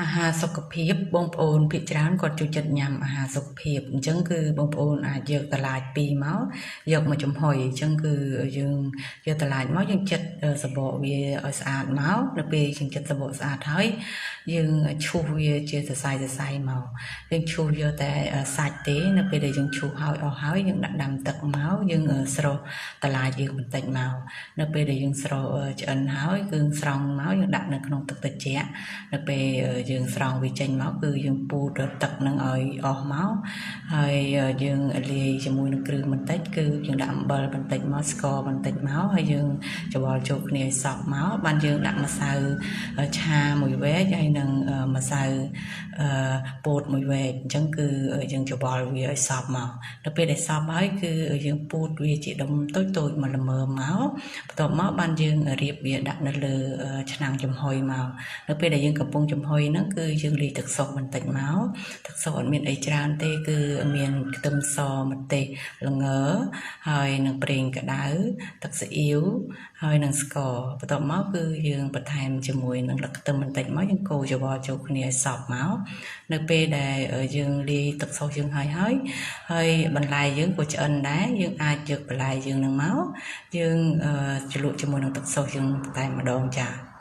អាហារសុខភាពបងប្អូនភាគច្រើនគាត់ចូលចិត្តញ៉ាំអាហារសុខភាពអញ្ចឹងគឺបងប្អូនអាចយកតឡាចពីរមកយកមកចំហុយអញ្ចឹងគឺយើងយកតឡាចមកយើងចិតសបកវាឲ្យស្អាតមកនៅពេលយើងចិតសបកស្អាតហើយយើងឈូសវាជាសរសៃសរសៃមកយើងឈូសយកតែសាច់ទេនៅពេលដែលយើងឈូសហើយអស់ហើយយើងដាក់ដាំទឹកមកយើងស្រុះតឡាចយើងបន្តិចមកនៅពេលដែលយើងស្រុះឆ្អិនហើយគឺស្រង់មកយើងដាក់នៅក្នុងទឹកត្រជាក់នៅពេលយើងស្រង់វាចេញមកគឺយើងពូតទឹកនឹងឲ្យអស់មកហើយយើងលាយជាមួយនឹងគ្រឿងបន្តិចគឺយើងដាក់អំបិលបន្តិចមកស្ករបន្តិចមកហើយយើងច្របល់ចូលគ្នាឲ្យសព្វមកបានយើងដាក់ម្សៅឆាមួយវែកហើយនឹងម្សៅពោតមួយវែកអញ្ចឹងគឺយើងច្របល់វាឲ្យសព្វមកដល់ពេលដែលសព្វហើយគឺយើងពូតវាជាដុំតូចៗមកល្មមមកបន្ទាប់មកបានយើងរៀបវាដាក់នៅលើឆ្នាំងចំហុយមកនៅពេលដែលយើងកំពុងចំហុយហ្នឹងគឺយើងលាយទឹកសុសបន្តិចមកទឹកសុសអត់មានអីច្រើនទេគឺមានខ្ទឹមសម្ទេសល្ងហើយនឹងប្រេងក្តៅទឹកស៊ីអ៊ីវហើយនឹងស្ករបន្ទាប់មកគឺយើងបន្ថែមជាមួយនឹងស្លឹកខ្ទឹមបន្តិចមកយើងកូរច្របល់ចូលគ្នាឲ្យសព្វមកនៅពេលដែលយើងលាយទឹកសុសយើងហើយហើយហើយបន្លែយើងក៏ឆ្អិនដែរយើងអាចយកបន្លែយើងនឹងមកយើងជ្រលក់ជាមួយនឹងទឹកសុសយើងតែម្ដងចា។